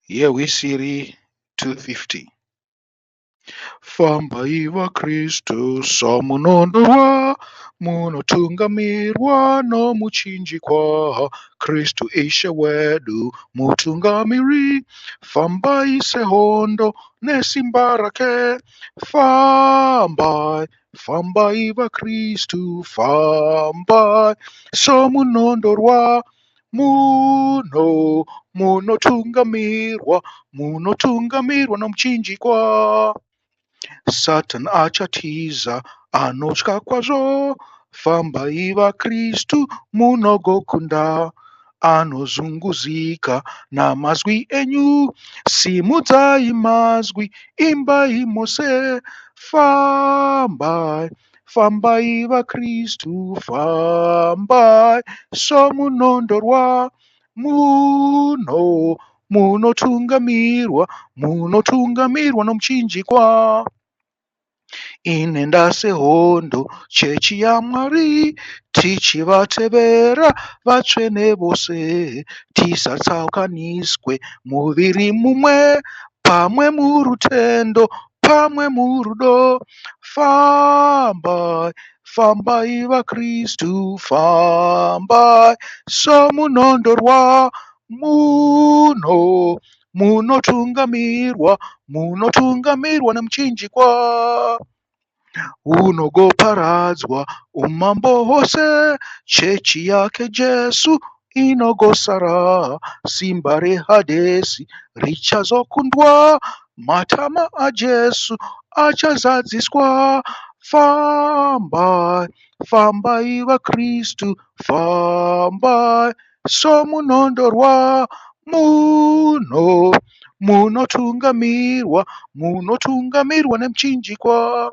Yehwisiri 250. Fambai vaKristu somunondorwa, munotungamirwa nomuchinjikwa. Kristu Ishe wedu mutungamiri, fambai sehondo nesimba rake. Fambai, fambai vaKristu, fambai somunondorwa, muno munotungamirwa, munotungamirwa nomuchinjikwa. Satan achatiza anotya kwazvo, fambai vaKristu munogokunda. Anozunguzika namazwi enyu, simudzai mazwi, imbai mose. Fambai, fambai vaKristu, fambai somunondorwa, muno munotungamirwa, munotungamirwa nomuchinjikwa. Inenda sehondo chechi yaMwari, tichivatevera vatsvene vose, tisatsaukaniswe muviri mumwe, pamwe murutendo, pamwe murudo. Fambai, fambai vaKristu, fambai somunondorwa, muno munotungamirwa, munotungamirwa nomuchinjikwa. Hunogoparadzwa umambo hwose, chechi yake Jesu inogosara, simba reHadhesi richazokundwa, matama aJesu achazadziswa. Fambai, fambai vaKristu, fambai somunondorwa, muno munotungamirwa, munotungamirwa nemuchinjikwa.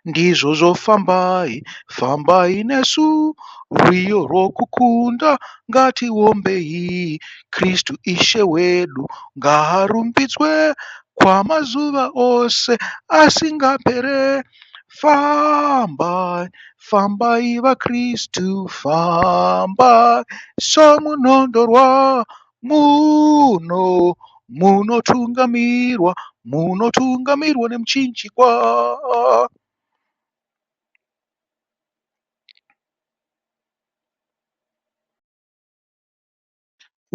Ndizvozvo fambai, fambai nesu, rwiyo rwokukunda ngationbei. Kristu Ishe wedu ngaarumbidzwe kwamazuva ose asingapere. Fambai, fambai vaKristu, fambai somunondorwa, muno munotungamirwa, munotungamirwa nemuchinjikwa.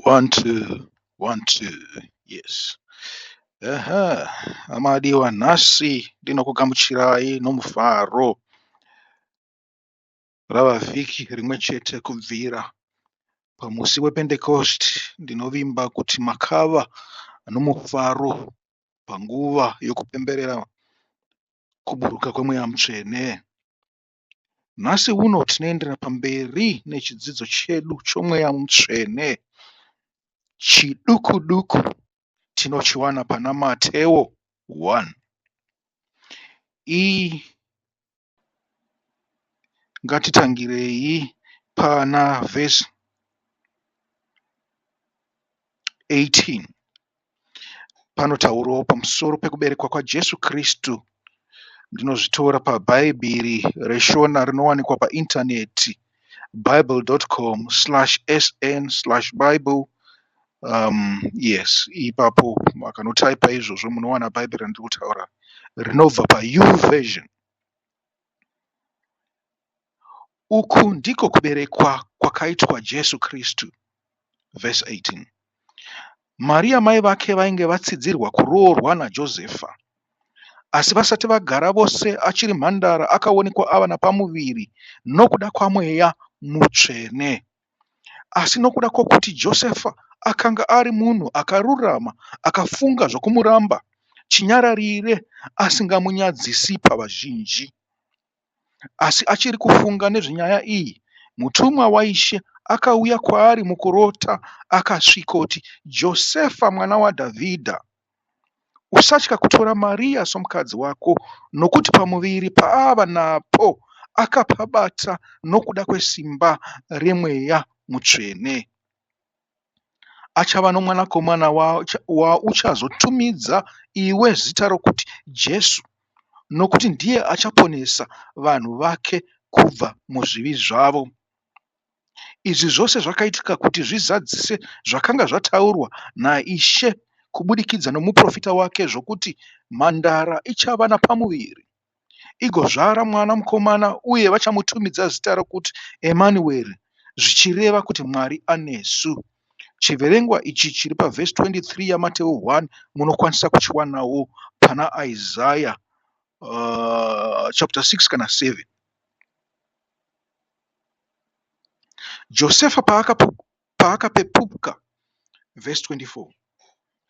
One, two, one, two. Yes. Aha, amadiwa nhasi ndinokugamuchirai nomufaro. Rava vhiki rimwe chete kubvira pamusi wePentekosti. Ndinovimba kuti makava nomufaro panguva yokupemberera kuburuka kweMweya Mutsvene. Nhasi uno tinoendera pamberi nechidzidzo chedu choMweya Mutsvene. Chiduku duku tinochiwana pana Mateo 1. Iyi ngatitangirei pana vhesi 18. Panotaurawo pamusoro pekuberekwa kwaJesu Kristu. Ndinozvitora paBhaibheri reShona rinowanikwa paintaneti bible.com/sn/bible. Yes, ipapo makanotaipa izvozvo munowana Bhaibheri randiri kutaura rinobva paYouVersion. Uku ndiko kuberekwa kwakaitwa Jesu Kristu. Vhesi 18. Maria mai vake vainge vatsidzirwa kuroorwa naJosefa. Asi vasati vagara vose achiri mhandara akaonekwa ava napamuviri nokuda kwaMweya Mutsvene. Asi nokuda kwokuti Josefa akanga ari munhu akarurama akafunga zvokumuramba chinyararire asingamunyadzisi pavazhinji. Asi achiri kufunga nezvenyaya iyi, mutumwa waIshe akauya kwaari mukurota akasvikoti, Josefa mwana waDhavhidha, usatya kutora Maria somukadzi wako, nokuti pamuviri paava napo akapabata nokuda kwesimba reMweya Mutsvene. Achava nomwanakomana wauchazotumidza iwe zita rokuti Jesu, nokuti ndiye achaponesa vanhu vake kubva muzvivi zvavo. Izvi zvose zvakaitika kuti zvizadzise zvakanga zvataurwa naIshe kubudikidza nomuprofita wake zvokuti mhandara ichava napamuviri, igozvara mwana mukomana uye vachamutumidza zita rokuti Emanueri, zvichireva kuti Mwari anesu. Chiverengwa ichi chiri pavhesi 23 yaMateo 1 munokwanisa kuchiwanawo pana Isaya chapter 6 kana 7. Josefa paakapepuka, vhesi 24,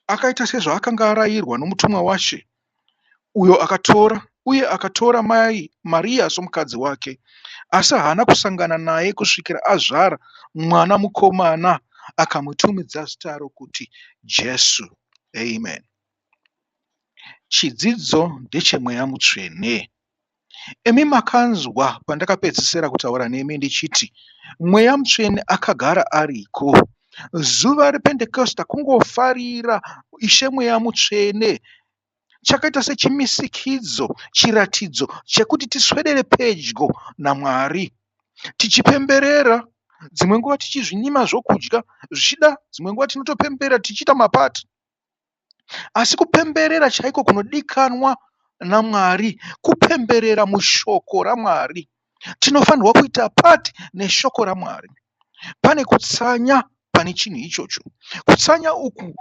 akaita sezvaakanga arayirwa nomutumwa waShe, uyo akatora uye akatora mai Mariya somukadzi wake, asi haana kusangana naye kusvikira azvara mwana mukomana, akamutumidza zita rokuti Jesu. Amen. Chidzidzo ndechemweya mutsvene. Imi makanzwa pandakapedzisira kutaura nemi ndichiti Mweya Mutsvene akagara ariko. Zuva rePentekosta kungofarira Ishe Mweya Mutsvene chakaita sechimisikidzo, chiratidzo chekuti tiswedere pedyo naMwari tichipemberera, dzimwe nguva tichizvinyima zvokudya, zvichida dzimwe nguva tinotopembera tichiita mapati. Asi kupemberera chaiko kunodikanwa naMwari kupemberera mushoko raMwari. Tinofanirwa kuita pati neshoko raMwari. Pane kutsanya pane chinhu ichocho. Kutsanya uku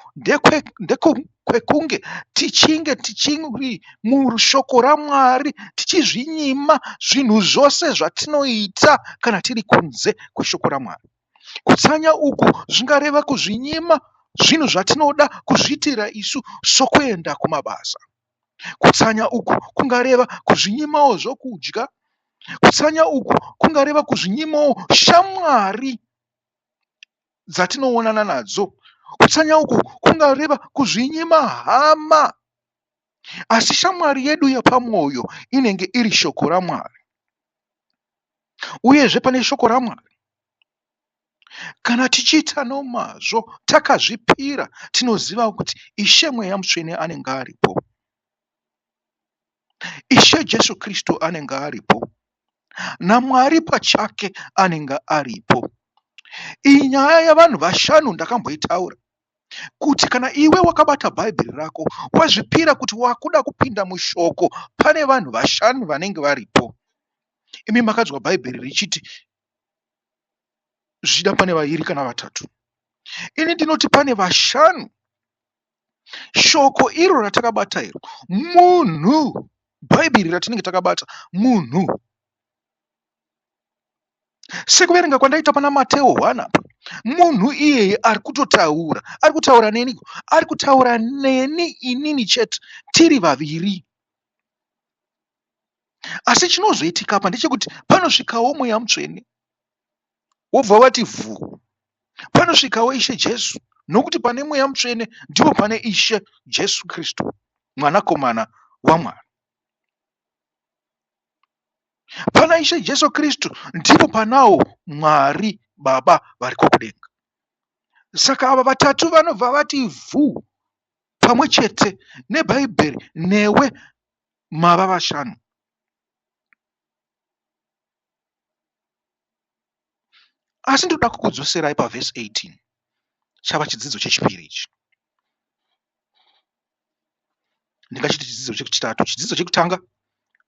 ndekwekunge tichinge tichiri mushoko raMwari tichizvinyima zvinhu zvose zvatinoita kana tiri kunze kweshoko raMwari. Kutsanya uku zvingareva kuzvinyima zvinhu zvatinoda kuzviitira isu sokuenda kumabasa. Kutsanya uku kungareva kuzvinyimawo zvokudya. Kutsanya uku kungareva kuzvinyimawo shamwari dzatinoonana nadzo. Kutsanya uku kungareva kuzvinyima hama. Asi shamwari yedu yepamwoyo inenge iri shoko raMwari. Uyezve pane shoko raMwari, kana tichiita nomazvo takazvipira, tinoziva kuti Ishe Mweya Mutsvene anenge aripo. Ishe Jesu Kristu anenge aripo. NaMwari pachake anenge aripo. Iyi nyaya yavanhu vashanu ndakamboitaura kuti kana iwe wakabata Bhaibheri rako wazvipira kuti wakuda kupinda mushoko, pane vanhu vashanu vanenge varipo. Imi makanzwa Bhaibheri richiti zvichida pane vairi kana vatatu. Ini ndinoti pane vashanu. Shoko iro ratakabata iro munhu, Bhaibheri ratinenge takabata munhu. Sekuverenga kwandaita pana Mateo 1 apa, munhu iyeye ari kutotaura, ari kutaura neni, ari kutaura neni inini chete, tiri vaviri. Asi chinozoitika apa ndechekuti panosvikawo Mweya Mutsvene wobva wati vhu. Panosvikawo Ishe Jesu, nokuti pane Mweya Mutsvene ndipo pane Ishe Jesu Kristu, Mwanakomana waMwari. Pana Ishe Jesu Kristu ndipo panawo Mwari Baba variko kudenga. Saka ava vatatu vanobva vati vhu pamwe chete neBhaibheri newe mava vashanu. Asi ndoda kukudzoserai pavhesi 18 chava chidzidzo chechipiri ichi. Ndingachiti chidzidzo chechitatu. Chidzidzo chekutanga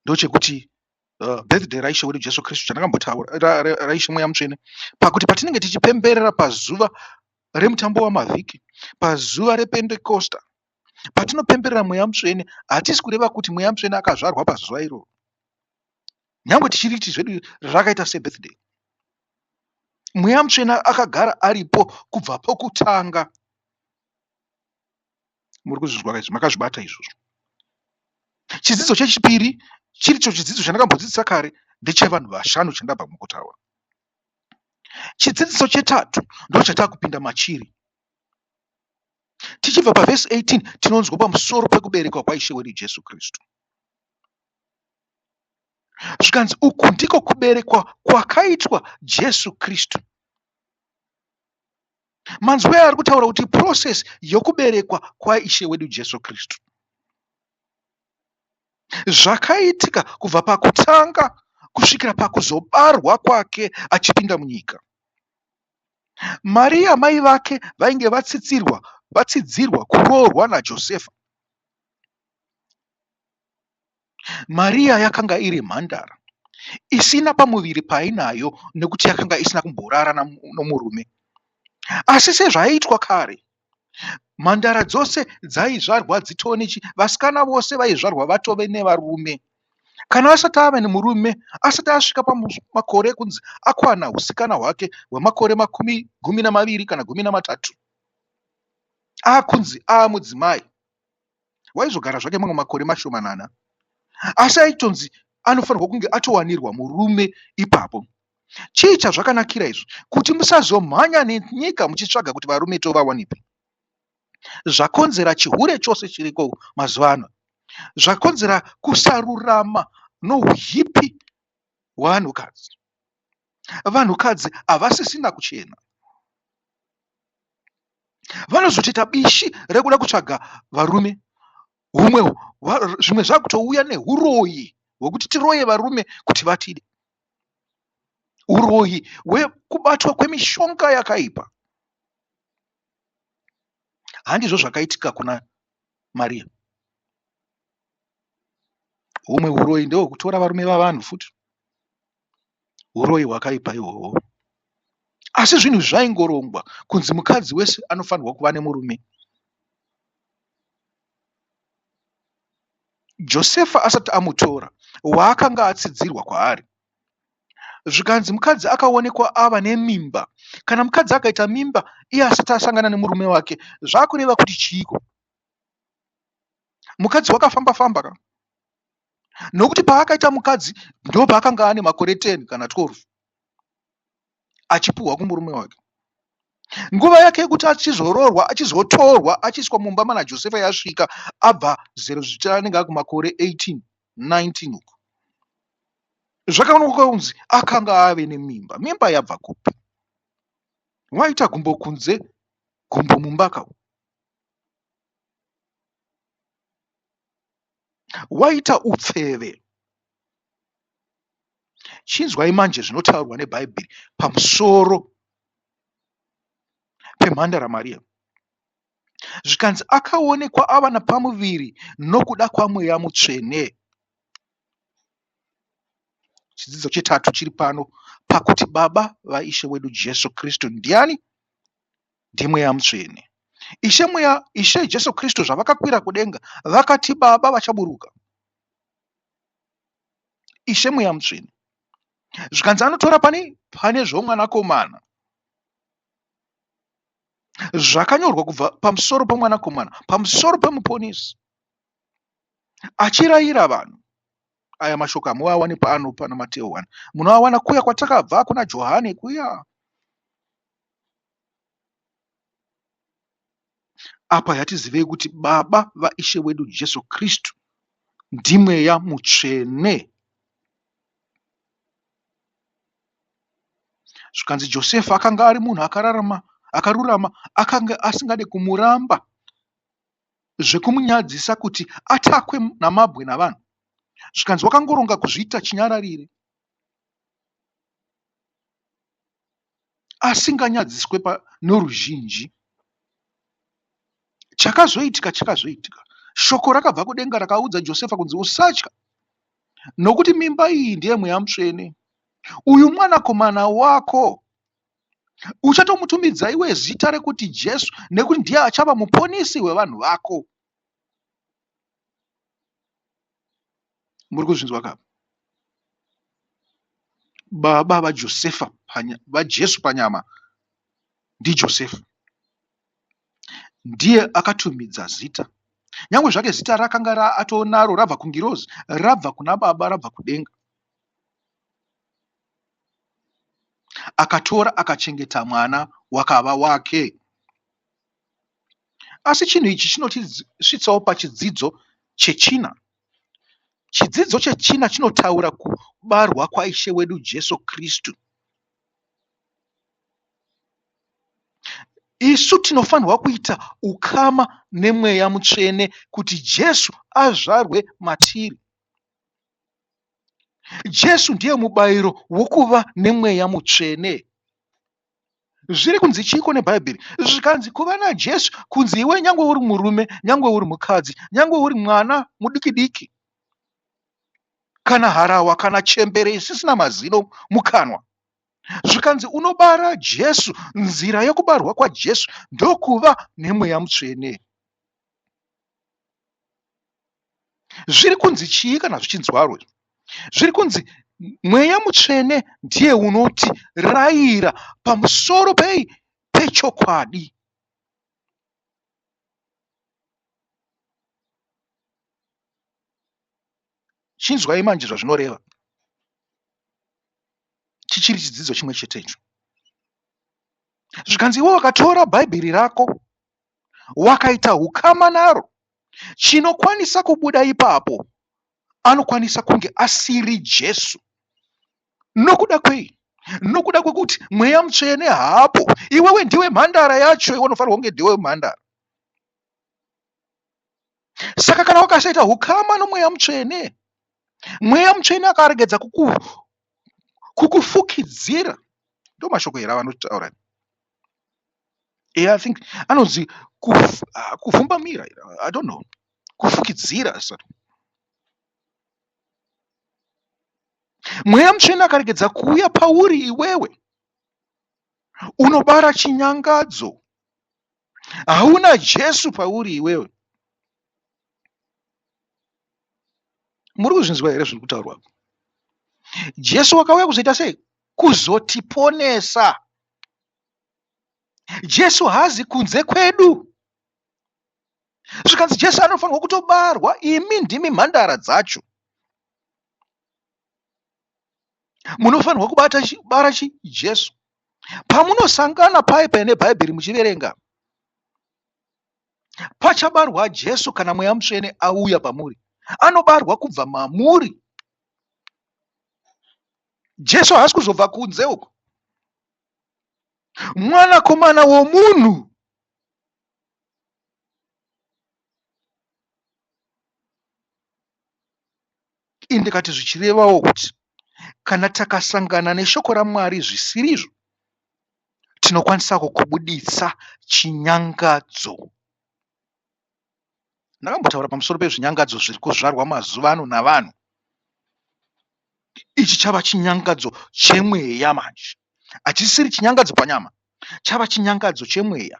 ndochekuti birthday raIshe wedu Jesu Kristu chandakambotaura raIshe Mweya Mutsvene pakuti patinenge tichipemberera pazuva remutambo wamavhiki, pazuva rePentekosta, patinopemberera Mweya Mutsvene hatisi kureva kuti Mweya Mutsvene akazvarwa pazuva iroro. Nyangwe tichiriti zvedu rakaita sebirthday. Mweya Mutsvene akagara aripo kubva pokutanga. Muri kuzvinzwa izvi, makazvibata izvozvo. Chidzidzo chechipiri chiricho chidzidzo chandakambodzidzisa kare ndechevanhu vashanu chandabva mukutaura. Chidzidziso chetatu ndochatakupinda machiri. Tichibva pavhesi 18 tinonzwa pamusoro pekuberekwa kwaIshe wedu Jesu Kristu. Zvikanzi uku ndiko kuberekwa kwakaitwa Jesu Kristu. Manzwi aya ari kutaura kuti process yokuberekwa kwaIshe wedu Jesu Kristu. Zvakaitika kubva pakutanga kusvikira pakuzobarwa kwake achipinda munyika. Mariya mai vake vainge vatsitsirwa vatsidzirwa kuroorwa naJosefa. Mariya yakanga iri mhandara isina pamuviri paainayo nekuti yakanga isina kumborara nomurume. Asi sezvaiitwa kare, mhandara dzose dzaizvarwa dzitone vasikana vose vaizvarwa vatove nevarume. Kana asati ave nemurume, asati asvika pamakore ekunzi akwana husikana hwake hwemakore makumi gumi namaviri kana gumi namatatu, akunzi aamudzimai, waizogara zvake mamwe makore mashomanana, asi aitonzi anofanirwa kunge atowanirwa murume ipapo. Chii chazvakanakira izvi? Kuti musazomhanya nenyika muchitsvaga kuti varume tovawanepi. Zvakonzera chihure chose chiriko mazuva ano, zvakonzera kusarurama nouipi hwavanhukadzi. Vanhukadzi havasisina kuchena, vanozotoita bishi rekuda kutsvaga varume. Humwe zvimwe zvakutouya nehuroyi hwekuti tiroye varume kuti vatide, uroyi hwekubatwa kwemishonga yakaipa. Handizvo zvakaitika kuna Mariya. Humwe huroyi ndehwekutora varume vavanhu futi, huroyi hwakaipa ihwohwo. Asi zvinhu zvaingorongwa kunzi mukadzi wese anofanirwa kuva nemurume. Josefa asati amutora waakanga atsidzirwa kwaari, zvikanzi mukadzi akaonekwa ava nemimba. Kana mukadzi akaita mimba iye asati asangana nemurume wake, zvakureva kuti chiiko? Mukadzi wakafamba famba ka, nokuti paakaita mukadzi ndopaakanga ane makore 10 kana 12 achipuhwa kumurume wake. Nguva yake yekuti achizoroorwa achizotorwa achiiswa mumba mana Josefa yasvika abva zero zvichita anenge akumakore 18 19 uko. Zvakaonekwa kunzi akanga ave nemimba. Mimba yabva kupi? Waita gumbo kunze gumbo mumba ka. Waita upfeve. Chinzwai manje zvinotaurwa neBhaibheri pamusoro pemhandara Mariya. Zvikanzi akaonekwa ava napamuviri nokuda kwaMweya Mutsvene. Chidzidzo chetatu chiri pano pakuti Baba vaIshe wedu Jesu Kristu ndiani? NdiMweya Mutsvene. Ishe Mweya, Ishe Jesu Kristu zvavakakwira kudenga vakati Baba vachaburuka. Ishe Mweya Mutsvene. Zvikanzi anotora pane pane zvomwanakomana. Zvakanyorwa kubva pamusoro pomwanakomana, pamusoro pemuponesi, achirayira vanhu. Aya mashoko hamuawani pano pana Mateo 1. Munoawana kuya kwatakabva kuna Johane kuya. Apa yatizivei kuti Baba vaIshe wedu Jesu Kristu ndiMweya Mutsvene. Zvikanzi Josefa akanga ari munhu akararama, akarurama, akanga asingade kumuramba zvekumunyadzisa kuti atakwe namabwe navanhu. Zvikanzi wakangoronga kuzviita chinyararire asinganyadziswe noruzhinji. Chakazoitika chakazoitika. Shoko rakabva kudenga rakaudza Josefa kunzi usatya nokuti mimba iyi ndiye Mweya Mutsvene. Uyu mwanakomana wako uchatomutumidza iwe zita rekuti Jesu nekuti ndiye achava muponisi wevanhu vako. Muri kuzvinzwa ka? Baba vaJosefa vaJesu panyama ndiJosefa. Ndiye akatumidza zita. Nyangwe zvake zita rakanga atonaro rabva kungirozi, rabva kuna baba, rabva kudenga. Akatora akachengeta mwana wakava wake. Asi chinhu ichi chinotisvitsawo pachidzidzo chechina. Chidzidzo chechina chinotaura kubarwa kwaIshe wedu Jesu Kristu. Isu tinofanirwa kuita ukama neMweya Mutsvene kuti Jesu azvarwe matiri. Jesu ndiye mubayiro wokuva neMweya Mutsvene. Zviri kunzi chiiko neBhaibheri? Zvikanzi kuva naJesu kunzi iwe nyangwe uri murume, nyangwe uri mukadzi, nyangwe uri mwana mudiki diki, kana harahwa kana chembere isisina mazino mukanwa. Zvikanzi unobara Jesu, nzira yokubarwa kwaJesu ndokuva nemweya mutsvene. Zviri kunzi chii kana zvichinzwarwo? Zviri kunzi mweya mutsvene ndiye unotirayira pamusoro pei pechokwadi. Chinzwai manje zvazvinoreva. Chichiri chidzidzo chimwe chete icho. Zvikanzi iwe wakatora Bhaibheri rako wakaita hukama naro, chinokwanisa kubuda ipapo anokwanisa kunge asiri Jesu. Nokuda kwei? Nokuda kwekuti mweya mutsvene haapo. Iwewe ndiwe mhandara yacho, iwe unofanirwa kunge ndiwe mhandara. Saka kana wakasaita hukama nomweya mutsvene, mweya mutsvene akaregedza kuku, kukufukidzira, ndo mashoko here avanotaura? Yeah, I think anonzi kuvhumbamira, I don't know, kufukidzira. Sorry. Mweya mutsvene akaregedza kuuya pauri iwewe, unobara chinyangadzo. Hauna Jesu pauri iwewe. Muri kuzvinzwa here zviri kutaurwa? Jesu wakauya kuzoita sei? Kuzotiponesa. Jesu haazi kunze kwedu. Zvikanzi Jesu anofanirwa kutobarwa, imi ndimi mhandara dzacho. Munofanirwa kubata bara chi Jesu. Pamunosangana paye paye neBhaibheri muchiverenga, pachabarwa Jesu kana Mweya Mutsvene auya pamuri. Anobarwa kubva mamuri. Jesu haasi kuzobva kunze uko. Mwanakomana womunhu Ini ndikati zvichirevawo kuti kana takasangana neshoko raMwari zvisirizvo, tinokwanisa kubuditsa chinyangadzo. Ndakambotaura pamusoro pezvinyangadzo zviri kuzvarwa mazuva ano navanhu. Ichi chava chinyangadzo chemweya manje. Hachisiri chinyangadzo panyama, chava chinyangadzo chemweya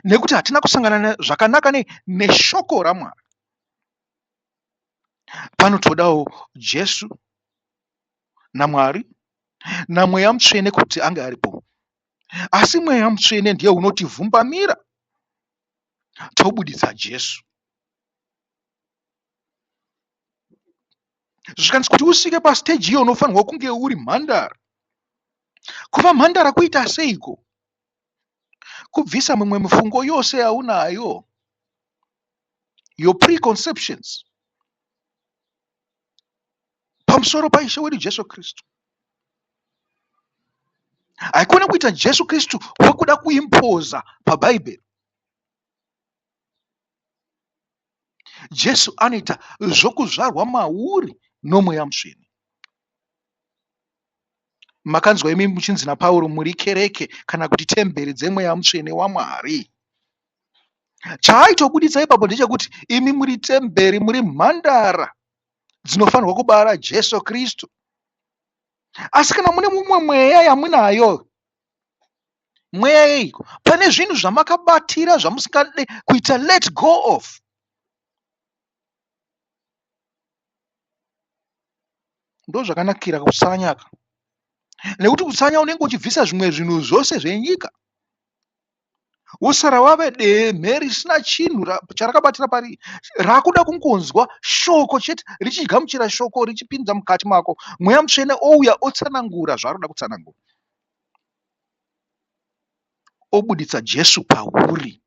nekuti hatina kusangana zvakanaka nei neshoko raMwari. Panotodawo Jesu naMwari naMweya Mutsvene kuti ange aripo. Asi Mweya Mutsvene ndiye unotivhumbamira tobuditsa Jesu. Zvikanzi kuti usvike pasiteji iyo unofanirwa kunge uri mhandara. Kuva mhandara kuita seiko? Kubvisa mimwe mifungo yose yaunayo, your preconceptions pamusoro paIshe wedu Jesu Kristu. Haikona kuita Jesu Kristu wekuda kuimpoza paBhaibheri. Jesu anoita zvokuzvarwa mauri noMweya Mutsvene. Makanzwa imi muchinzi naPauro muri kereke kana kuti temberi dzeMweya Mutsvene waMwari. Chaaitobuditsa ipapo ndechekuti imi muri temberi, muri mhandara dzinofanirwa kubara Jesu Kristu. Asi kana mune mumwe mweya yamunayo, mweya yeiko? Pane zvinhu zvamakabatira zvamusingade kuita let go of. Ndozvakanakira kutsanya ka, nekuti kutsanya unenge uchibvisa zvimwe zvinhu zvose zvenyika, wosara wave demhe risina chinhu charakabatira pari, rakuda kungonzwa shoko chete, richigamuchira shoko richipinza mukati mako. Mweya Mutsvene ouya otsanangura zvaari kuda kutsanangura, obuditsa Jesu pauri.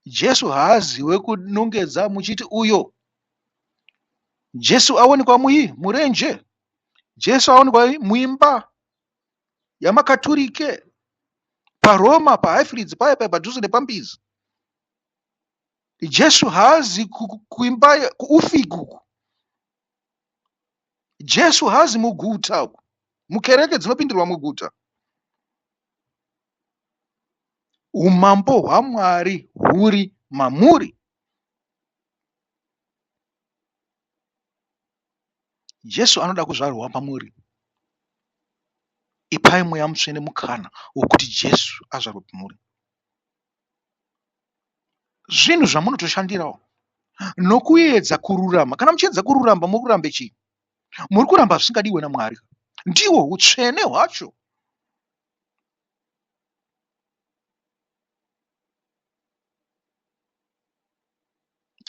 Jesu haazi wekunongedza muchiti uyo. Jesu aonekwa muyi murenje. Jesu aonekwa muimba yamakaturike paRoma paHighfields paya paya padhuze nepaMbizi. Jesu haazi kuimba kuUfiki uku. Jesu haazi muguta uku, mukereke dzinopindirwa muguta. Umambo hwaMwari huri mamuri. Jesu anoda kuzvarwa pamuri. Ipai Mweya Mutsvene mukana wokuti Jesu azvarwe pamuri. Zvinhu zvamunotoshandirawo nokuedza kururama. Kana muchiedza kururamba, muri kurambe chii? Muri kuramba zvisingadiwe naMwari. Ndihwo utsvene hwacho.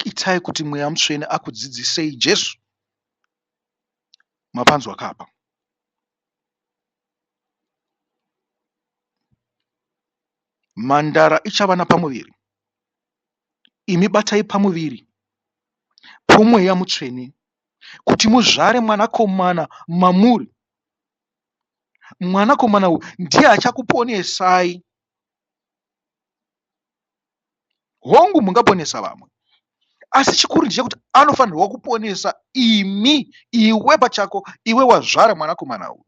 Itai kuti Mweya Mutsvene akudzidzisei Jesu. Mapanzwa kapa. Mhandara ichava napamuviri. Imi batai pamuviri poMweya Mutsvene kuti muzvare mwanakomana mamuri. Mwanakomana uyu ndiye achakuponesai. Hongu, mungaponesa vamwe, asi chikuru ndechekuti anofanirwa kuponesa imi, iwe pachako, iwe wazvara mwanakomana uyu.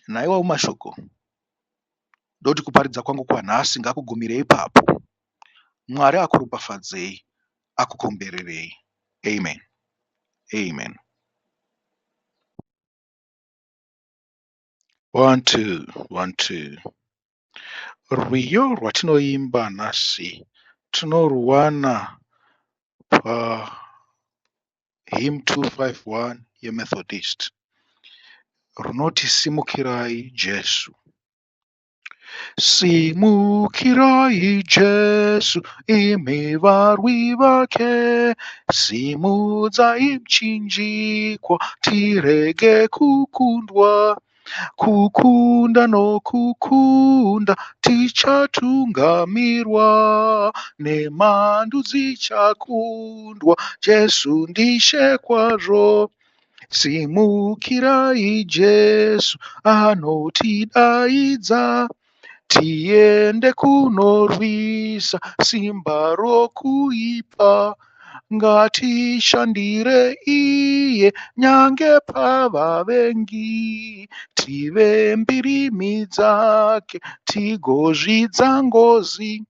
Naiwawo mashoko, ndoti kuparidza kwangu kwanhasi ngakugumire ipapo. Mwari akuropafadzei, akukombererei. Amen. Amen. 1 2 1 2. Rwiyo rwatinoimba nhasi tinoruwana pahymn 251 yeMethodist runoti Simukirai Jesu. Simukirai Jesu imi varwi vake, simudzai muchinjikwa tirege kukundwa. Kukunda nokukunda tichatungamirwa, nemhandu dzichakundwa, Jesu ndishe kwazvo. Simukirai Jesu anotidaidza, tiende kunorwisa simba rokuipa. Ngatishandire iye nyange pavavengi, tive mbirimi dzake tigozvidza ngozi.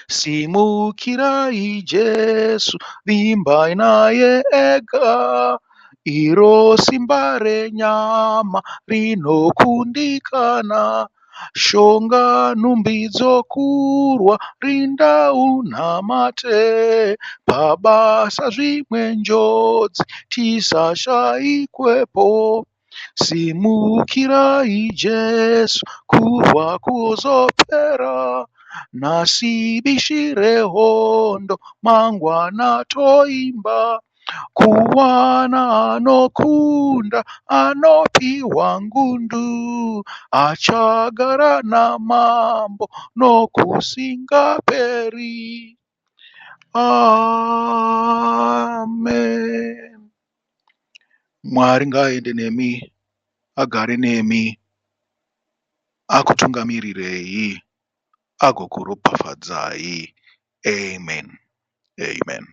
Simukirai Jesu, vimbai naye ega, iro simba renyama rinokundikana. Shonga nhumbi dzokurwa, rinda unamate, pabasa zvimwe njodzi tisashaikwepo. Simukirai Jesu, kurwa kuzopera. Nhasi bishi rehondo, mangwana toimba. Kuwana anokunda anopiwa ngundu, achagara namambo nokusingaperi. Amen. Mwari ngaaende nemi, agare nemi, akutungamirirei, agokuropafadzai. Amen. Amen.